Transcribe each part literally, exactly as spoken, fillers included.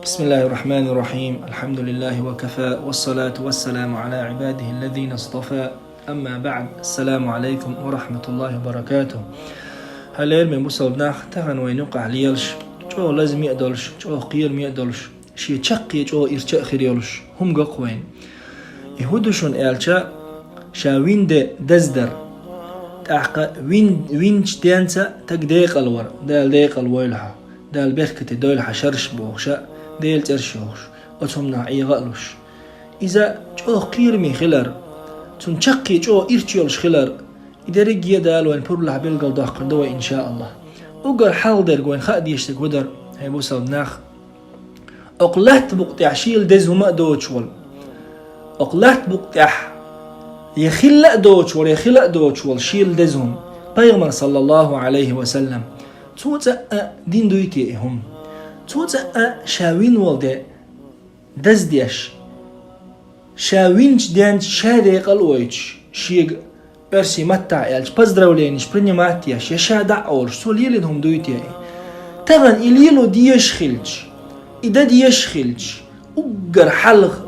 بسم الله الرحمن الرحيم. الحمد لله وكفى، والصلاة والسلام على عباده الذين اصطفى. أما بعد. السلام عليكم ورحمة الله وبركاته. Хьалел, мен бусалба нах, тахан вайн юкъахь лелаш, чӀогӀа лазаме а долуш, чӀогӀа кхераме а долуш, шен чаккхе чӀогӀа ирча а хир йолуш хӀума го-кх вайна. И хӀун ду шуна аьлча, ша вина де даздар. ТӀаккха вин-, винчу денца стаг декъал вар, Дала декъал войла хьо, Дала беркате дойла хьан шарш бохуш а, Делан цӀерш йохуш, оцу хӀуманах Ӏеха а луш. Иза чӀогӀа кхераме хилар, цунна чаккхе чӀогӀа ирча йолуш хилар, и дерриге а Дала вайн пурбалахь билгалдоккхур ду вай, иншааллахӀ. Уггар хьалха дерг вайн хаа дезаш дерг хӀун дара, хӀай бусалба нах? Окху латта букъа тӀехь шийла деза хӀума а доцуш волу, окху латта букъа тӀехь я хилла а доцуш волу, я хила а доцуш волу шийла деза хӀума, Пайхамар, саллаллаху Ӏалайхи ва саллам, цо цкъа а дина дуй те и хӀума? Цо цкъа а ша вина волу де даздеш, ша винчу денца ша декъал а войтуш, шега оьрсийн маттахь аьлча, поздравленеш принимать еш, я ша дӀа а олуш, цо лелийна хӀума дуй те и? Тахана и лело дезаш хилча, и дан дезаш хилча, уггар хьалха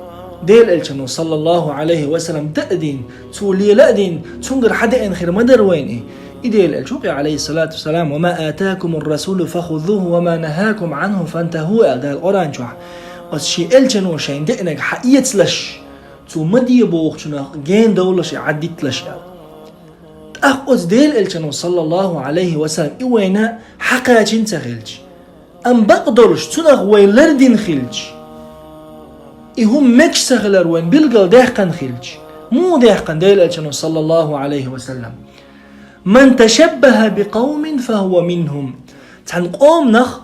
Делан Элчано, саллаллаху Ӏалайхи ва саллам, дан а дина, цо лела а дина, цуьнгара хьан деана хир ма дара вайна и. И Делан Элча ву-кх, Ӏалайхиссалату вассалам: «Ва ма атакумур расулу фахузуху, ва ма нахакум Ӏанху фантаху», аьлла Дала Къуръан чохь. Оцу шен Элчано шайна деанарг хьаэцалаш, цо ма де бохучунах гена довлалаш и, Ӏаддиталаш аьлла. ТӀаккха оцу Делан Элчано, саллаллаху Ӏалайхи ва саллам, и вайна хьакхачийна ца хилча, амма бакъдолуш цунах вай лардина хилча, и хӀума мегаш ца хилар вайна билгалдаьккхина хилча, муха даьккхина Делан Элчано, саллаллаху Ӏалайхи ва саллам? «Ман ташаббаха бикъавмин фахува минхум». Цхьана къоманах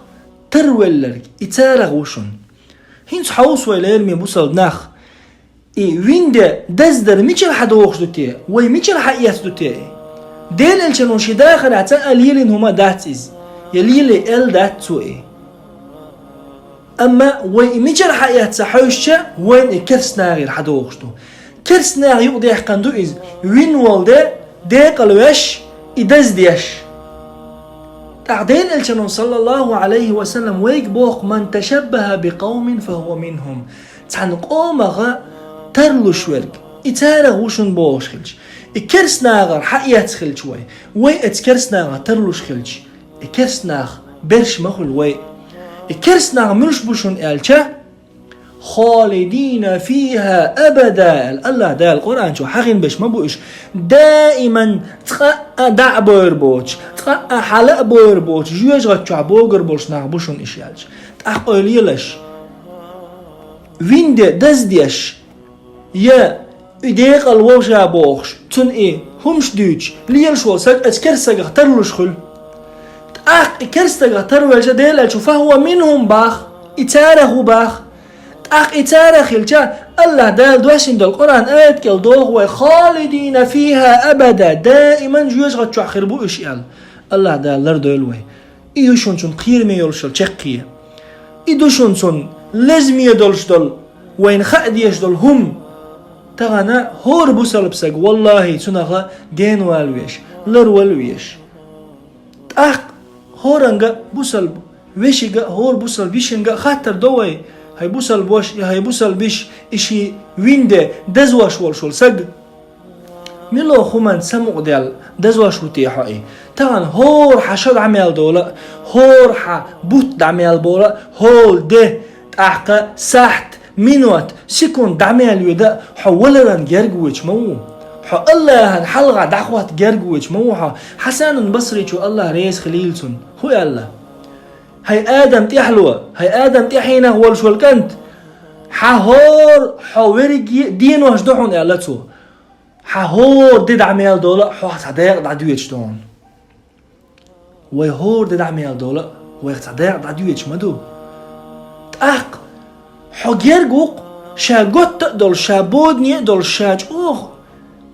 тарвелларг, и царах ву шуна. ХӀинца хьовса вай, лераме бусалба нах, и вина де даздар мичара хьадохуш ду те, вай мичара хьаэцна ду те и? Делан Элчано шен дахарехь цкъа а лелийна хӀума дац иза, я лелий аьлла дац цо и. Амма вай и мичара хьаэцна ца хьовсча, вайна и керстанагӀера хьадохуш ду. Керстанаха юкъадаьккхина ду иза, вина волу де декъал веш, и даздеш. ТӀаккха Делан Элчано, саллаллаху Ӏалайхи ва саллам, вайга боху: «Ман ташаббаха бикъавмин фахува минхум». Цхьана къомах тарлуш верг, и царах ву шуна бохуш хилча, и керстанагӀар хьаэцна хилча вай, вай оцу керстанагӀах тарлуш хилча, и керстанах берш ма хуьлу вай. И керстанах муьлш бу шуна аьлча, «Холидина фиха абада», аьлла АллахӀ Дала Къуръан чу хьахийна берш ма бу уьш. Даиман цкъа а дӀа а бовр боцуш, цкъа а хьала а бовр боцуш, жоьжахати чохь богур болуш нах бу шуна уьш аьлча. ТӀаккха ойла елаш, вина де даздеш, я и декъал вовша бохуш, цунна и хӀумаш дуьйцуш, лелаш волу саг оцу керстагах тарлуш хуьлу. ТӀаккха и керстагах тарвелча, Делан Элчано: «Фахува минхум», бах, и царах ву бах. ТӀаккха и царах хилча, АллахӀ Дала доссийна долу Къуръан аят кӀел доху вай: «Холидина фиха абада», даиман жоьжахати чохь хир бу уьш аьлла. АллахӀ Дала лардойла вай. И ю шуна цунна кхераме йолуш йолу чаккхе. И ду шуна цунна лазаме долуш долу, вайна хаа дезаш долу хӀума. Тахана хӀора бусалба саг, валлахӀи, цунах денвала веш, ларвала веш. ТӀаккха хӀоранга, бусалба вешига, хӀора бусалба йишинга хаттар до вай: «ХӀай бусалба ваша, я хӀай бусалба йиша, и шен вина де дазош волуш волу саг, мила хӀуманна самукъадаьлла дазош ву те хьо и? Тахана хӀора хьан шо дӀа мел долу а, хӀора хьан бутт дӀа мел болу а, хӀора де, тӀаккха сахьт, минот, секунд дӀа мел йоьду а, хьо валаран герга воьдуш ма ву. Хьо АллахӀан хьалха дӀахӀотта герга воьдуш ма ву хьо». Хьасанул Басричу, АллахӀ реза хилийла цунна, хӀун аьлла: «ХӀай Адам тӀаьхьало, хӀай Адам тӀаьхьенах волуш волу кӀант, хьан хӀора хьо верриге а денош ду хьуна», аьлла цо. «Хьан хӀора де дӀа мел долу а, хьох цхьа дакъа дӀадоьдуш ду хьуна». Вай хӀора де дӀа мел долу а, вайх цхьа дакъа дӀадоьдуш ма ду. ТӀаккха хьо герга ву-кх, ша готта а долуш, ша бодане а долуш, ша чӀогӀа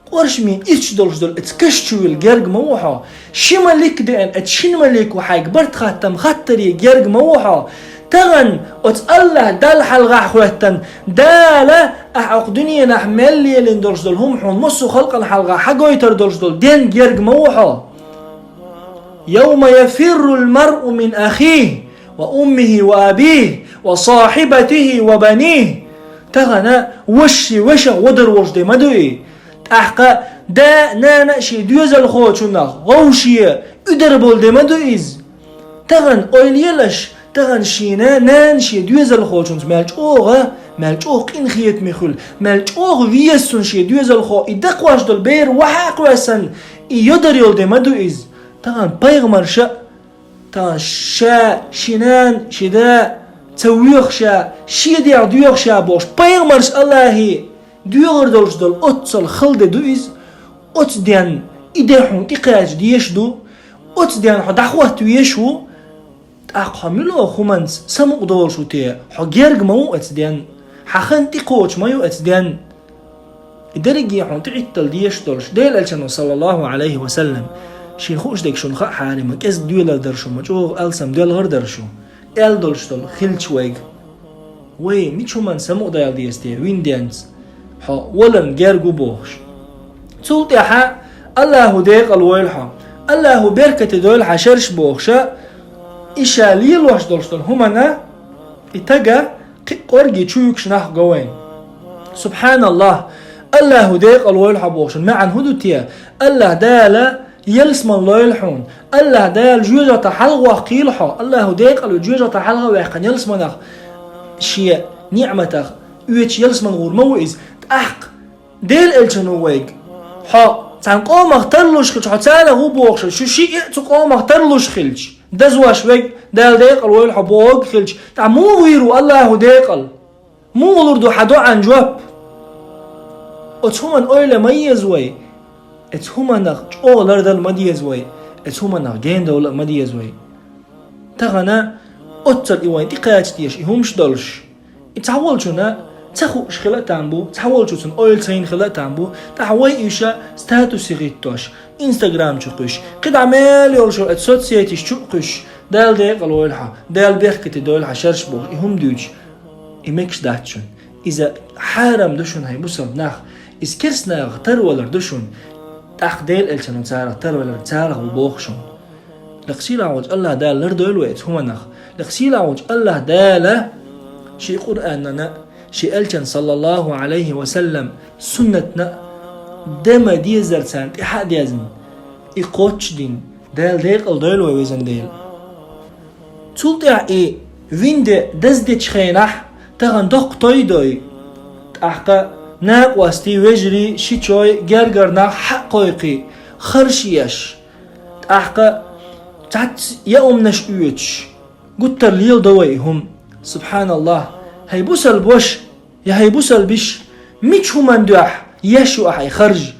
къоршаме ирча долуш долу оцу каш чу вилла герга ма ву хьо. Ши малик деана, оцу шина малико хьайга барт-хаттам хаттаре герга ма ву хьо. Тахана оцу АллахӀ Далла хьалхахь хоьттан: «Дала, ахь окху дуьненахь мел лелийна долуш долу хӀума хьуна массо а халкъана хьалха хьагойтур долуш долу ден герга ма ву хьо». «Явма яфиррул маръу мин ахихи ва уммихи ва абихи وصاحبته وبنيه. Тахана ваши ваша гӀодар волуш де ма ду и. ТӀаккха да, нана шен доьзалхочунах вовше уьдар болу де ма ду иза. Тахана ойла елаш, тахана шена нана шен доьзалхочунца мел чӀогӀа, мел чӀогӀа къинхетаме хуьлу, мел чӀогӀа веза цунна шен доьзалхо, и дакхош долу бер вахьа а кхоьссина, и йодар йолу де ма ду иза. Тахана пайхамарша а, тахана ша, ши нана, ши да ца воьхуш а, шен дегӀ доьхуш а бохуш, пайхамарша Аллахье доьгӀар долуш долу оццул хала де ду иза, оцу денна и де хьуна тӀекхача дезаш ду, оцу денна хьо дӀахӀотта везаш ву, тӀаккха хьо муьлха хӀуманца самукъадолуш ву те, хьо герга ма ву оцу денна, хьан хан тӀекхочуш ма ю оцу денна. И дерриге хьуна тӀехӀиттал дезаш долуш, Делан Элчано, саллаллаху Ӏалайхи ва саллам, шена хууш дерг шуна хаахьара, ма кӀезиг доьлар дара шу, ма чӀогӀа алсам доьлхур дара шу, аьлла долуш долу хилча вайга. Вай мича хӀуманна самукъадала деза те, вина денца хьо валарна герга ву бохуш. Цул тӀаьхьа Аллахьу декъала войла хьо, Аллахьу беркате дойла хьан шераш бохуша, и ша лелош долуш долу хӀуманна, и тага кхин а кӀорге чу юьгуш нах го вайна. Субханаллахь! Аллахьу декъала войла хьо бохушун маьӀна хӀун ду те? Аллахь Дала ялсаман лойла хьуна. Аллахь Дала жоьжахатех хьалхавоккхийла хьо. Аллахьу декъала ву жоьжахатех хьалха а ваьккхина ялсаманах, шен ниӀматах оьцуш ялсаман гӀур ма ву иза. ТӀаккха Делан Элчано вайга: хьо цхьана къомах тарлуш хилча, хьо царах ву бохуш, шу шиъ а цу къомах тарлуш хилча, дазош верг, Дала декъала войла хьо бохург хилча, тӀаккха муха вийр ву Аллахьу декъала? Муха лур ду хьан доӀан жоп? Оцу хӀуманна ойла ма еза вай. Оцу хӀуманах чӀогӀа лардала ма деза вай. Оцу хӀуманах генадовла а ма деза вай. Тахана оццул и вайн тӀекхача дезаш и хӀумаш долуш, и цхьаволчунна ца хууш хила а там бу, цхьаволчо цунна ойла ца йина хила а там бу, тӀаккха вай уьш статусе хӀиттош, Instagram чу кхуьссуш, кхидӀа мел йолуш йолу оцу соцсеташ чу а кхуьссуш, Дала декъала войла хьо, Дала беркате дойла хьан шераш бохуш, и хӀума дуьйцуш, и мегаш дац шуна. Иза хьарам ду шуна, хӀай бусалба нах. Иза керста нахах тарвалар ду шуна. ТӀаккха Делан Элчано царах тарвалар, царах ву боху шуна. Лекха сийлахь волчу Аллахь Дала лардойла вай оцу хӀуманах. Лекха сийлахь волчу Аллахь Дала шен Къуръанана, шен Элчан, саллаллаху Ӏалайхи ва саллам, суннатна де ма дезар царна тӀаьхьа а дезна, и кхоччуш дина, Дала декъала дойла вай, везан Дела. Цул тӀаьхьа и вина де даздечу хенахь, тахана доккха той дой, тӀаккха накъостий, вежарий, шичой, гергара нах хьакхойкхий, харш еш, тӀаккха цхьацца яа хӀуманаш оьцуш, гуттар леладо вай и хӀума. Субханаллахь! ХӀай бусалба ваша, я хӀай бусалба йиша, мича хӀуманна дуьхьа еш ю ахьа и харж?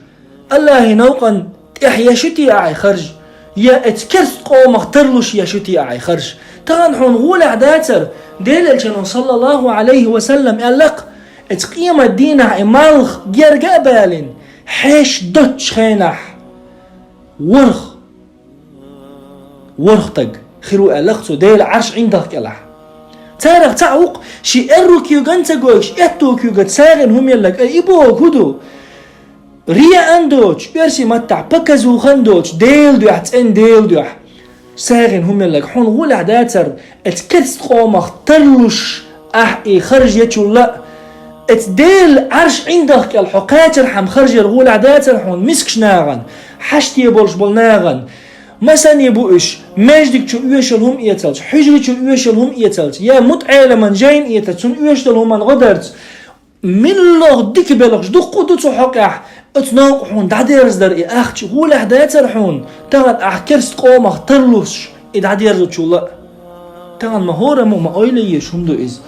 Аллахьан новкъан тӀехь еш ю те ахьа и харж? Я оцу керста къомах тарлуш еш ю те ахьа и харж? Тахана хьуна гӀолехь дацара, Делан Элчано, саллаллаху Ӏалайхи ва саллам, аьлла-кх: «Оцу къемат дийнахь и малх герга а балийна, хьешт доцучу хенахь, ворхӀ, ворхӀ стаг хир ву», аьлла-кх цо, Делан Ӏарш ӀиндагӀ кӀелахь. Царах цхьаъ ву-кх, шен аьрру куьйган а ца гойтуш, аьтту куьйгаца сагӀина хӀума елларг, ай, и бохург хӀун ду? Рияъан доцуш, оьрсийн маттахь показухан доцуш, Делан дуьхьа, цӀена Делан дуьхьа сагӀина хӀума елларг, хьуна гӀолехь дацара, оцу керста къомах тарлуш ахь и харж ечул а, оцу Делан Ӏарш ӀиндагӀ кӀел хьо кхачархьама харж яр гӀолехь дацара хьуна мискачу нахана, хьаште болуш болу нахана, масане бу уьш, маьждиг чу оьшуш йолу хӀума эцалча, хьуьжри чу оьшуш йолу хӀума эцалча, я мутаӀеламан жайна эцалча, цунна оьшуш долу хӀуманна гӀо дарца, муьлхха дика белхаш дуккха а ду цу хьокъехь, оцу новкъа хьуна дӀадерзадар и ахча гӀолехь дацара хьуна, тахана ахь керста къомах тарлуш и дӀадерзучул а. Тахана ма хӀораммо а ма ойла еш хӀума ду иза,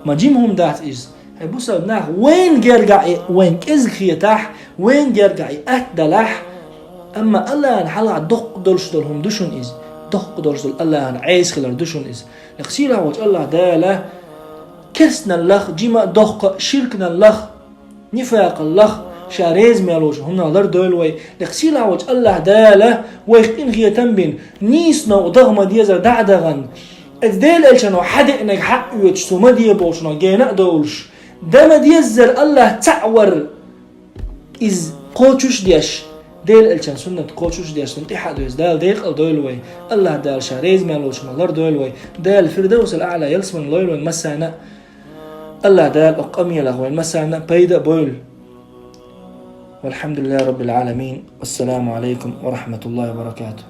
ма жима хӀума дац иза. ХӀай бусалба нах, вайна гергахь и вайна кӀезиг хетахь, вайна гергахь и атта далахь, амма Аллахьана хьалха доккха долуш долу хӀума ду шуна иза, доккха долуш долу Аллахьана Ӏеса хилар ду шуна иза. Лекха сийлахь волчу Аллахь Дала керстаналлах, жима а доккха а ширканаллах, нифакъаллах, ша реза мел волчу хӀуманах лардойла вай. Лекха сийлахь волчу Аллахь Дала вайх къинхетам бина, нийса новкъа даха ма дезара дӀа а дахана, оцу Делан Элчано хьадеънарг хьаъ оьцуш, цо ма де бохучунах гена а довлуш, дан ма деззара Аллахь цхьаъ вар, иза кхочуш а деш, Дела элчан суннат кхочушдеш, цунна тӀехьа а дойза, Дала декъал дойла вай. АллахӀ Дала ша реза мел волчу ма лардойла вай. Дала Фирдавсал АӀла ялсамани лойла вайн массарна. АллахӀ Дала оцу къамелах вайн массарна пайда а бойла. والحمد لله رب العالمين. والسلام عليكم ورحمة الله وبركاته.